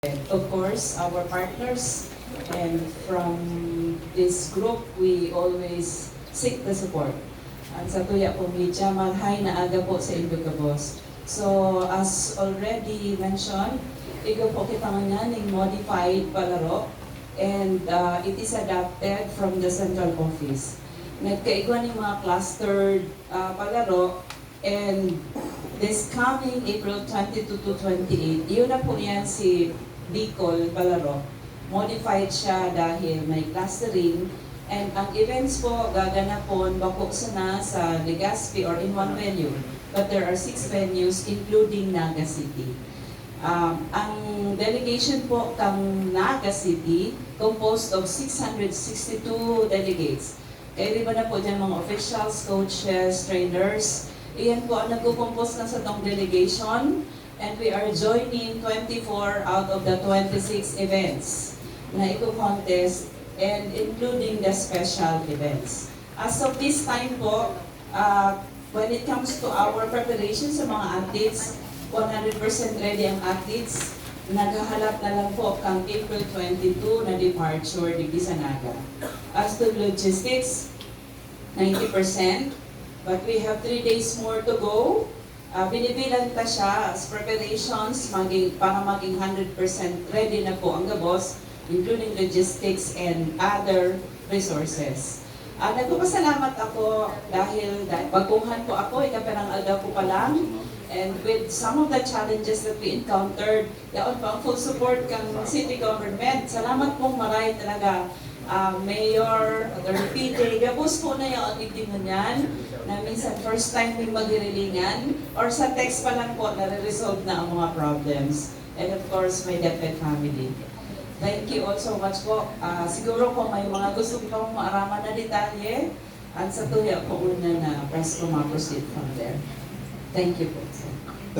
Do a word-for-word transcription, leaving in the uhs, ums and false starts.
Of course, our partners, and from this group, we always seek the support. Ang sa Tuya po Media, marhay na aga po sa indo gabos. So, as already mentioned, igwa po kita ngunyan ning modified palaro, and uh, it is adapted from the central office. Nagkaigwa ning mga clustered uh, palaro, and this coming April twenty-two to twenty-eight, iyo na po yan si Bicol Palaro. Modified siya dahil may clustering. And ang events po gaganapon bako sana sa Legazpi or in one venue. But there are six venues including Naga City. Um, ang delegation po kang Naga City composed of six hundred sixty-two delegates. Kairiba na po dyan mga officials, coaches, trainers. Iyan po ang nagkukumpos ng satong delegation. And we are joining twenty-four out of the twenty-six events na iko-contest and including the special events. As of this time po, uh, when it comes to our preparation sa mga athletes, one hundred percent ready ang athletes. Naghahalat na lang po kang April twenty-two na departure digdi sa Naga. As to logistics, ninety percent, but we have three days more to go. Uh, binibilang ta siya as preparations maging, para maging hundred percent ready na po ang gabos, including logistics and other resources. Uh, nagpapasalamat ako dahil, dahil baguhan po ako, ikaparang aldaw ko pa lang, and with some of the challenges that we encountered, yaon pa ang full support kang city government. Salamat pong maray talaga, uh, Mayor, Attorney P J, gabos po na yaon igdi ngunyan, na minsan first time ning magirilingan, or sa text pa lang po, nare-resolve na ang mga problems. And of course, my DepEd family. Thank you all so much po. Uh, siguro kung may mga gusto ko pang maaraman na detalye, ang sa Tuya po una na press ko ma-proceed from there. Thank you po.